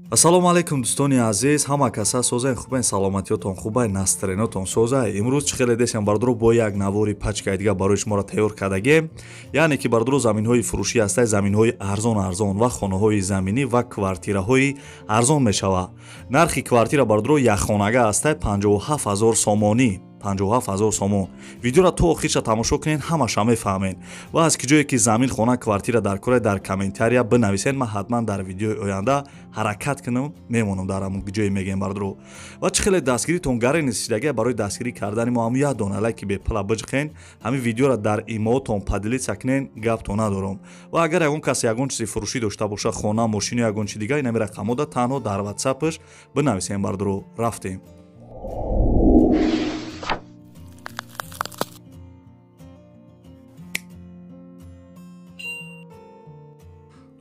Ассалому алайкум дӯстони азиз, ҳама каса созай хубен, саломатиётон хубай, настроениятон созай. Имрӯз чӣ хеле десем бардуро бо як навори пачкаи дига барои шуморо тайёр кардагем. Яъне ки бардуро заминҳои фурӯшӣ ҳастай, заминҳои арзон арзон ва хонаҳои заминӣ ва квартираҳои арзон мешава. Нархи квартира бардуро якхонага ҳастай 57 000 сомонӣ. 57 000 сомон. Видеоро то охирша тамошо кунед, ҳамаша мефаҳмед. Ва аз ки ҷое ки замин, хона, квартира дар кора, дар комментария бинависед, ман ҳатман дар видеои оянда ҳаракат кунам, мемонам дар ҳамон ҷое мегем бардуро. Ва чӣ хеле дастгиритон гаре несидагия, барои дастгирӣ кардани мо ҳам як дона лайки бепула биҷиқен, ҳамин видеоро дар имоотон поделиться кунен, гаптон надорам. Ва агар ягон кас ягон чизи фурӯшӣ дошта боша, хона, мошину ягон чи дига, инами рақамода танҳо дар ватсапш бинависем бардуро. Рафтем.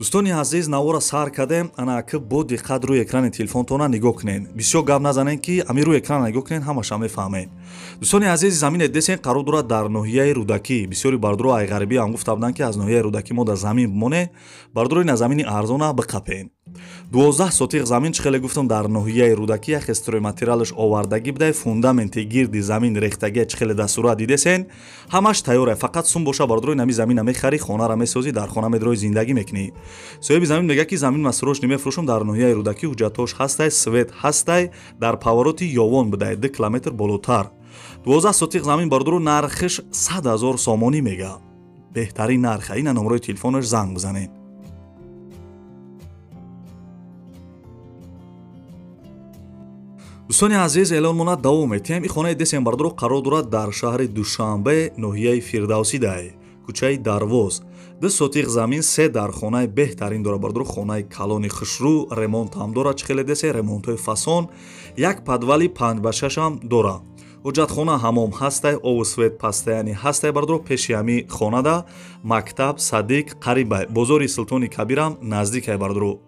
Дӯстони азиз, навора сар кардем. Ана ки бо диққат рӯи экрани телефонтона нигоҳ кунед, бисёр гап назанед, ки ами рӯи экран нигоҳ кунед, ҳамаша мефаҳмед. Дӯстони азиз, замине десен қарор дорад дар ноҳияи Рӯдакӣ. Бисёри бардуро ай ғарибӣ ҳам гуфта буданд, ки аз ноҳияи Рӯдакӣ мо дар замин бимонед. Бардуро, ина замини арзона биқапен. 12 сотиқ замин, чӣ хеле гуфтам, дар ноҳияи Рӯдакӣ, яхе стройматериалаш овардагӣ будай, фундаменти гирди замин рехтагия, чӣ хеле дар сурат дидесен, ҳамаш тайёра, фақат сум боша бардуро, инами замина мехарӣ, хонара месозӣ, дар хона медрои, зиндагӣ мекунӣ. Соҳиби замин мегӯяд, ки замин ма срочно мефурӯшам, дар ноҳияи Рӯдакӣ, ҳуҷҷатҳош ҳастай, свет ҳастай, дар повороти Ёвон будай, 2 километр болотар. 12 сотиқ замин бардуро, нархиш 100 000 сомонӣ мега, беҳтарин нарха. Ина номерои телефонаш, занг бизанед. Дӯстони азиз, эълонмона давом метиҳем. Ин хонаи десем бардуро қарор дорад дар шаҳри Душанбе, ноҳияи Фирдавсидай, кӯчаи Дарвоз. 2 сотиқ замин, се дар хонаи беҳтарин дорад бардуро, хонаи калони хушрӯ, ремонт ҳам дорад, чӣ хеле десе, ремонтҳои фасон, як подвали 5 ба 6 ҳам дорад, ҳуҷҷатхона, ҳамом ҳастай, обу свет постоянный ҳастай бардуро. Пеши ҳами хонада мактаб, садик қарибай, бозори Султони Кабирам наздикай бардуро.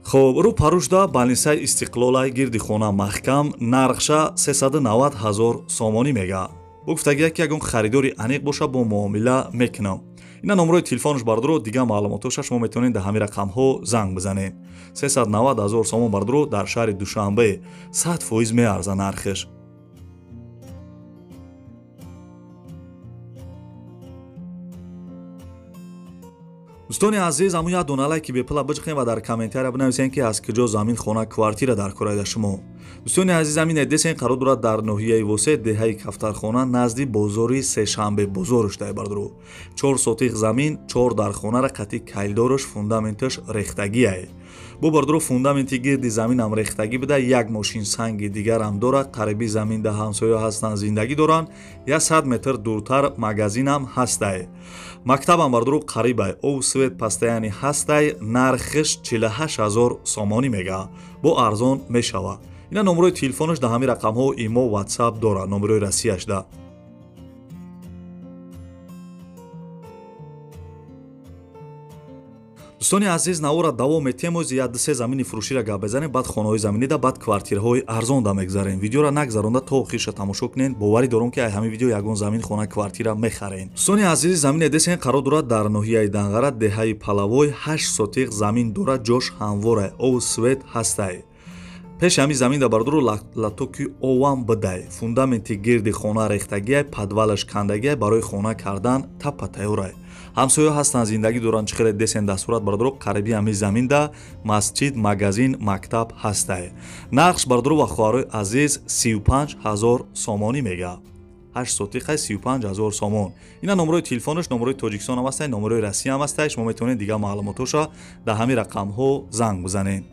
Хоб, рӯ парушда балнисаи Истиқлолай, гирди хона маҳкам, нархша 390 000 сомонӣ мега. Бо гуфтагия, ки ягон харидори аниқ боша, бо муомила мекунам. Ина номерои телефонаш бардуро, дигар маълумотоша шумо метавонед дар ҳамин рақамҳо занг бизанед. 390 000 сомон бардуро, дар шаҳри Душанбе, 100% меарза нархиш. Дӯстони азиз, ҳамун як дона лайки бепула биҷиқем ва дар комментария бинависем, ки аз куҷо замин, хона, квартира дар кораида шумо. Дӯстони азиз, ҳамин десен қарор дорад дар ноҳияи Восе, деҳаи Кафтархона, назди бозори Сешанбе бозорш дай бардуро. 4 сотиқ замин, чор дар хонара қати кайлдорш, фундаменташ рехтагиай. Бо бардуро, фундаменти гирди заминам рехтагӣ буда, як мошин санги дигарам дорад. Қариби замин да ҳамсоя ҳастанд, зиндагӣ доранд, 100 метр дуртар магазинам ҳастай, мактабам бардуро қарибай, обу свет постоянный ҳастай. Нархиш 48 000 сомонӣ мега, бо арзон мешава. Ина номерои телефонаш, дар ҳамин рақамҳо имо, ватсап дорад, номерои Россияшда. Дӯстони азиз, навора давом метиҳем. Ози як дусе замини фурӯширо гап безанем, баъд хонаҳои заминида, баъд квартираҳои арзонда мегзарем. Видеоро нагзаронда то охирша тамошо кунед. Боварӣ дорам, ки ай ҳамин видео ягон замин, хона, квартира мехарем. Дӯстони азиз, замине десен қарор дорад дар ноҳияи Данғара, деҳаи Палавой, 8 сотиқ замин дорад, ҷош ҳамворай, обу свет ҳастай. Пеши ҳамин замин да бардуро латоки овам бидай, фундаменти гирди хона рехтагиай, подвалаш кандагиай, барои хона кардан таппа тайёрай. Ҳамсоя ҳастанд, зиндагӣ доранд, чӣ хеле десен дар сурат бардуро, қариби ҳамин заминда масҷид, магазин, мактаб ҳастай. Нархш бардуро ва хоҳарои азиз 35 000 сомонӣ мега. 8 сотиқай, 35 000 сомон. Ина номерои телефонаш, номерои Тоҷикистон ҳам ҳастай, номерои Россия ҳам ҳастай. Шумо метавонед дигар маълумотоша дар ҳамин рақамҳо занг бизанед.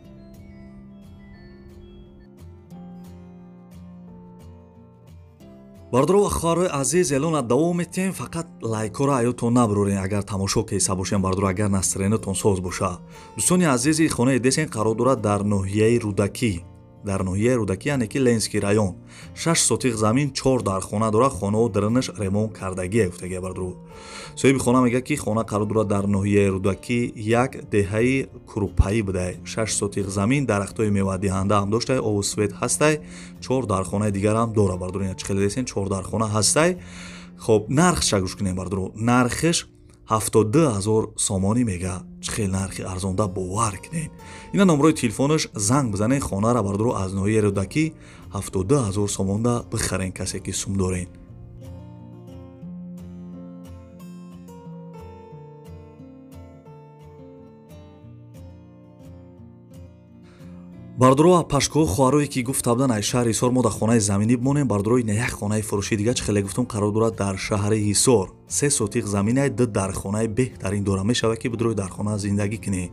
Бародаро ва хоҳарои азиз, эълона давом метиҳем. Фақат лайкҳоро аётон набурорен, агар тамошо кеса бошем бардоро, агар настроениятон соз боша. Дӯстони азизи, хонаи десен қарор дорад дар ноҳияи Рӯдакӣ, дар ноҳияи Рӯдакӣ, яъне ки Ленинский район. 6 сотиқ замин, чор дар хона дорад, хонао дарунаш ремонт кардагие, гуфтагия бардоро. Соҳиби хона мегӯяд, ки хона қарор дорад дар ноҳияи Рӯдакӣ, як деҳаи Куруппаӣ будай. 6 сотиқ замин, дарахтҳои мевадиҳанда ҳам доштай, обу свет ҳастай, чор дархонаи дигарам дорад бардоро. Ина чӣ хеле десен, чор дархона ҳастай. Хоб, нархша гӯш кунем бардоро, нархиш 72 ҳазор сомонӣ мега. Чӣ хел нархи арзонда, бовар кунед. Ина номрои телефонаш, занг бизанед, хонара бардоро аз ноҳияи Рӯдакӣ 72 ҳазор сомонда бихарен, касе ки сум дорен. Бардоро апашкоҳо, хоҳарое ки гуфта буданд аз шаҳри Ҳисор мо дар хонаи заминӣ бимонем, бардоро ина як хонаи фурӯшии дига чӣ хеле гуфтум қарор дорад дар шаҳри Ҳисор. 3 сотиқ заминай, 2 дар хонаи беҳтарин дора, мешавад ки бидрои дар хона зиндагӣ кунӣ.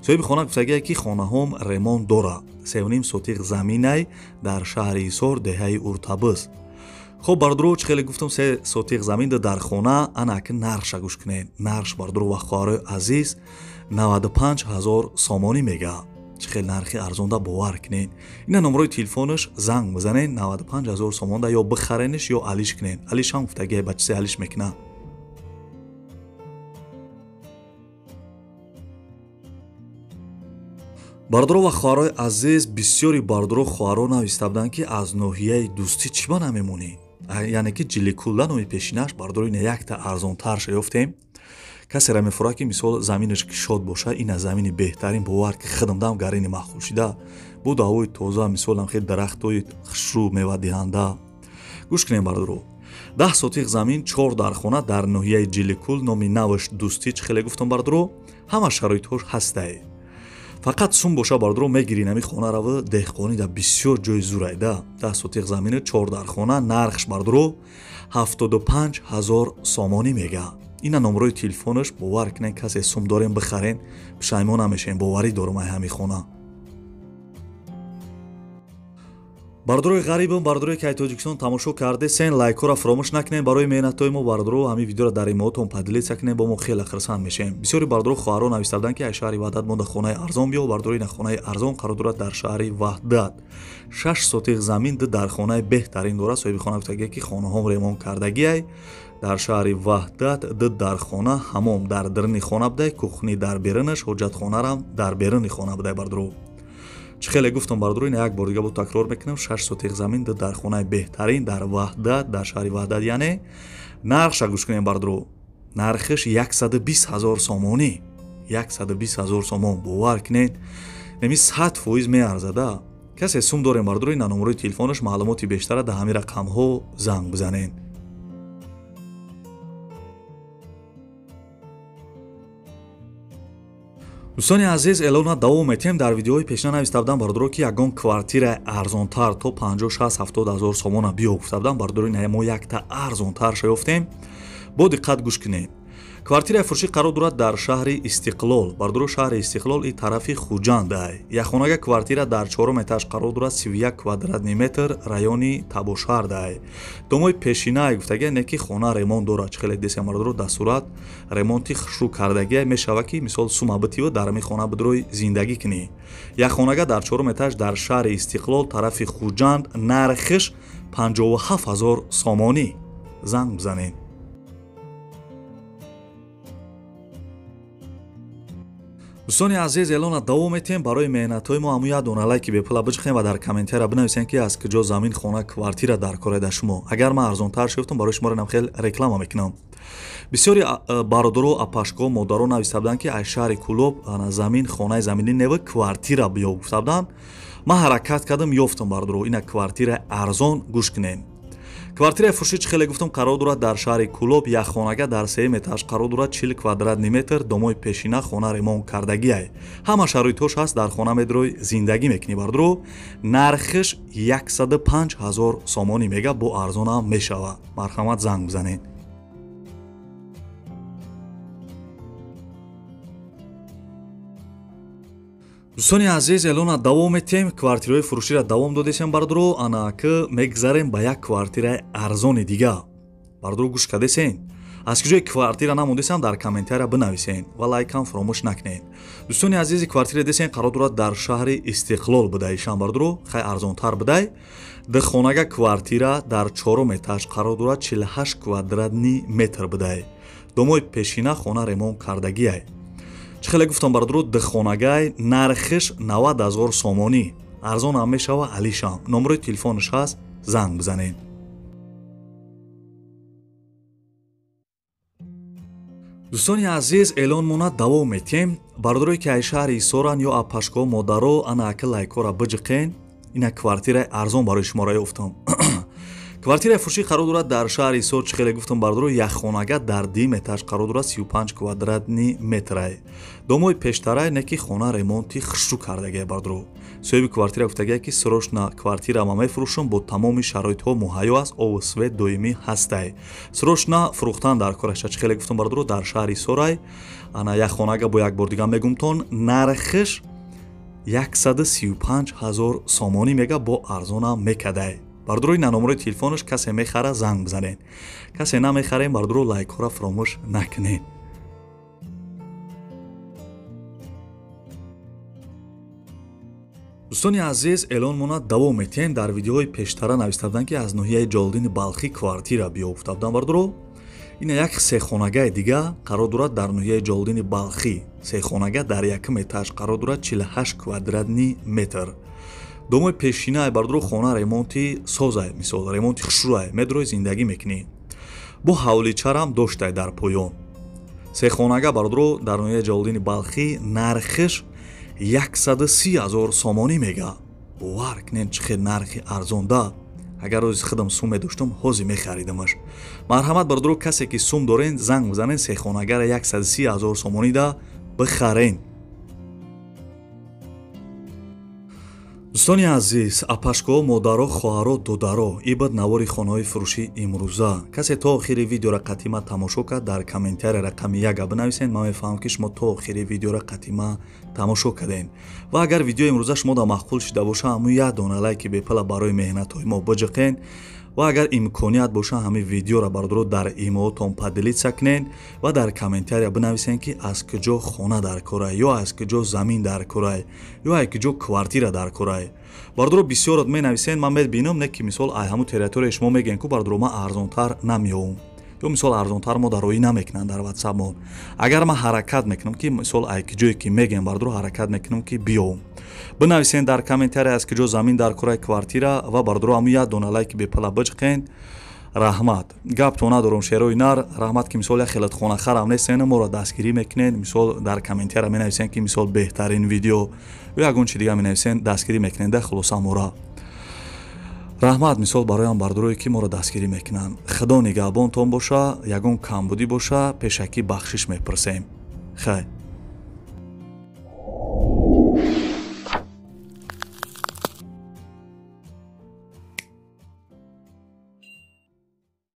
Соҳиби хона гуфтагие ки хонаҳом ремонт дора. 3.5 сотиқ заминай дар шаҳри Ҳисор, деҳаи Уртабиз. Хоб бардоро, чӣ хеле гуфтум 3 сотиқ замин, 2 дар хона, ана аки нархша гӯш кунед. Нархш бардоро ва хоҳарои азиз 95 ҳазор сомонӣ мега. Чӣ хел нархи арзонда, бовар кунед. Ина номрои телефонаш, занг бизанед, 95 ҳазор сомонда ё бихарениш ё алиш кунед. Алиш ҳам гуфтагие ба чизе алиш мекунад. Бардоро ва хоҳарои азиз, бисёри бардоро хоҳаро нависта буданд ки аз ноҳияи Дӯстӣ чӣ ба намемонӣ, яъне ки Ҷиликулда номи пешинаш. Бардоро ина якта арзонтарша ёфтем. Касера мефурад ки мисол заминаш кишод боша, ина замини беҳтарин, бовар ки хидмдам гарини маъқул шида буд, ҳавои тоза, мисолам хел дарахтҳои хушрӯ мевадиҳанда. Гӯш кунем бардоро, 10 сотиқ замин, 4 дархона дар ноҳияи Ҷиликул, номи наваш Дӯстӣ, чӣ хеле гуфтам бардоро, ҳама шароитҳош ҳастай. Фақат сум боша бардоро мегирӣ нами хонараву деҳқонӣ да бисёр ҷои зурайда. 10 сотиқ замину 4 дархона, нархш бардоро 75 ҳазор сомонӣ мега. Ина номрои телефонаш, бовар кунед касе сум дорем бихарен, пушаймон намешем, боварӣ дорум ай ҳами хона. Бардорои ғарибам, бардорое ки ай Тоҷикистон тамошо кардесен, лайкҳоро фаромӯш накунед барои меҳнатҳои мо. Бардоро ҳамин видеоро дар имоотон поделиться кунед, бо мо хеле хурсанд мешем. Бисёри бардоро хоҳаро нависта буданд ки аз шаҳри Ваҳдат мо дар хонаи арзон биё. Бардоро ина хонаи арзон қарор дорад дар шаҳри Ваҳдат. 6 сотиқ замин, 2 дар хонаи беҳтарин дорад. Соҳиби хона гуфтагие ки хонаҳом ремонт кардагиай. Дар шаҳри Ваҳдат 2 дар хона, ҳамом дар даруни хона будай, кухни дар берунаш, ҳоҷатхонарам дар беруни хона будай. Бардоро чӣ хеле гуфтам бардоро, ина як бор дига бо такрор мекунам, 6 сотиқ замин, 2 дар хонаи беҳтарин дар Ваҳдат, дар шаҳри Ваҳдат. Яъне нархша гӯш кунем бардоро, нархиш 120 ҳазор сомонӣ, 120 ҳазор сомон, бовар кунед неми 100% меарзада. Касе сум дорем бардоро, ина номрои телефонаш, маълумоти бештара дар ҳамин рақамҳо занг бизанед. Дӯстони азиз, эълона давом метиҳем. Дар видеоҳои пешина нависта будам бардоро ки ягон квартира арзонтар то 50, 60, 70 ҳазор сомона биё гуфта будам. Бардоро ина мо якта арзонтарша ёфтем. Бо диққат гӯш кунед. Квартираи фурӯшӣ қарор дорад дар шаҳри Истиқлол. Бардоро шаҳри Истиқлол и тарафи Хуҷанд ай. Якхонага квартира дар 4 этаж қарор дорад, 31 квадратный метр, райони Табошард ай. Домои пешина ай гуфтагия не ки хона ремонт дорад. Чӣ хеле десем бардоро, дар сурат ремонти хушрӯ кардагия мешавад ки мисол сума битиву дар ҳамин хона бидрои зиндагӣ кунӣ. Якхонага дар 4 этаж дар шаҳри Истиқлол тарафи Хуҷанд, нархиш 57 ҳазор сомонӣ. Занг бизанед. Дӯстони азиз, эълона давом метиҳем. Барои меҳнатҳои мо ҳамун як дона лайки бепула биҷихем ва дар комментария бинависем ки аз куҷо замин, хона, квартира дар кор дар шумо. Агар ман арзонтар шуфтам, барои шуморо нам хел реклама мекунам. Бисёри бародаро, апашко, модаро нависта буданд ки аз шаҳри Кулоб замин, хонаи заминӣ нева квартира биё гуфта буданд. Ман ҳаракат кардам, ёфтам бародаро ина квартира арзон, гӯш кунед. Квартираи фурӯшӣ чӣ хеле гуфтам қарор дорад дар шаҳри Кулоб, якхонага дар 3 этаж қарор дорад, 40 квадратный метр, домои пешина, хона ремонт кардагиай. Ҳама шароитҳош ҳаст, дар хона медрои зиндагӣ мекунӣ бардоро. Нархиш 105 ҳазор сомонӣ мега, бо арзонам мешавад. Марҳамат занг бизанед. Дӯстони азиз, эълона давом метиҳем. Квартираҳои фурӯширо давом додесем бардоро. Ана ки мегзарем ба як квартираи арзони дига. Бардоро гӯш кардесен. Аз куҷои квартира намондесам дар комментария бинависен ва лайкам фаромӯш накунед. Дӯстони азизи, квартира десен қарор дорад дар шаҳри Истиқлол будаишам бардоро, хай арзонтар будай. Духонага квартира дар 4 этаж қарор дорад, 48 квадратный метр будай. Домои пешина, хона ремонт кардагиай. Чӣ хеле гуфтам бардоро, духонагай, нархиш 90 ҳазор сомонӣ. Арзон ҳам мешава, алишам. Номрои телефонаш ҳаст, занг бизанед. Дӯстони азиз, эълонмона давом метиҳем. Бародарое ки ай шаҳри Ҳисоран ё апашко модаро, ана ака лайкҳоро биҷиқен. Ина квартираи арзон барои шуморо ёфтам. Квартираи фурӯшӣ қарор дорад дар шаҳри Ҳисор. Чӣ хеле гуфтам бародаро, якхонага дар дим этаж қарор дорад, 35 квадратни метрай. Домои пештарай, не ки хона ремонти хушрӯ кардагия бародаро. Соҳиби квартира гуфтагия ки срочно квартира ма мефурӯшам, бо тамоми шароитҳо муҳайё аст, обу свет доимӣ ҳастай. Срочно фурӯхтан дар кораша. Чӣ хеле гуфтам бародаро, дар шаҳри Ҳисорай. Ана якхонага, бо як бор дига мегумтон, нархиш 135 ҳазор сомонӣ мега, бо арзонам мекадай. Бародаро, ина номерои телефонаш, касе мехара занг бизанед, касе намехарем бародаро, лайкҳоро фаромӯш накунед. Дӯстони азиз, эълонмона давом метиҳем. Дар видеоҳои пештара нависта буданд, ки аз ноҳияи Ҷолдини Балхӣ квартира биёфта буданд бародаро. Ина як сехонагаи дига қарор дорад дар ноҳияи Ҷолдини Балхӣ. Сехонага дар якум этаж қарор дорад, 48 квадратни метр. Домои пешинае бародаро, хона ремонти созае, мисол ремонти хушрӯае, медрои зиндагӣ мекунӣ. Бо ҳавличарам доштай дар поён. Сехонага бародаро дар ноҳияи Ҷалолиддини Балхӣ нархиш 130 ҳазор сомонӣ мега. Бовар кунед, чӣ хел нархи арзонда. Агар рӯзи худам сум медоштам, ҳозир мехаридамаш. Марҳамат бародаро, касе ки сум дорен, занг бизанен, сехонагара 130 ҳазор сомонида бихарен. Дӯстони азиз, апашкоҳо, модаро, хоҳаро, додаро, ибад навори хонаҳои фурӯшӣ имрӯза. Касе то охири видеора қатима тамошо кард, дар комментария рақами 1 бинависед. Ман мефаҳмам, ки шумо то охири видеора қатима тамошо кардем. Ва агар видеои имрӯза шумо да маъқул шида боша, ҳамун як дона лайки бепала барои меҳнатҳои мо биҷиқен. Ва агар имконият боша, ҳамин видеоро бародаро дар имоотон поделиться кунед ва дар комментария бинависед, ки аз куҷо хона дар корай, ё аз куҷо замин дар корай, ё аз куҷо квартира дар корай. Бародаро, бисёрот менависед, ман мебинам, не ки мисол ай ҳамун территорияи шумо мегӯем, ку бародаро ман арзонтар намеёвам, ё мисол арзонтар мо дароӣ намекунанд дар ватсапмон. Агар ман ҳаракат мекунам, ки мисол ай куҷое ки мегӯем бародаро, ҳаракат мекунам, ки биёвам. Бинависед дар комментария аз куҷо замин дар кораи, квартира. Ва бародаро, ҳамун як дона лайки бепала биҷиқен. Раҳмат, гаптон надорам, шерои нар. Раҳмат, ки мисол як хелат хонахарам нестен, моро дастгирӣ мекунед. Мисол дар комментария менависед, ки мисол беҳтарин видео ё ягон чи дига менависед, дастгирӣ мекунед. Да хулоса мора раҳмат, мисол бароям бародарое ки моро дастгирӣ мекунанд. Худо нигаҳбонтон боша. Ягон камбудӣ боша, пешакӣ бахшиш мепурсем. Хайр.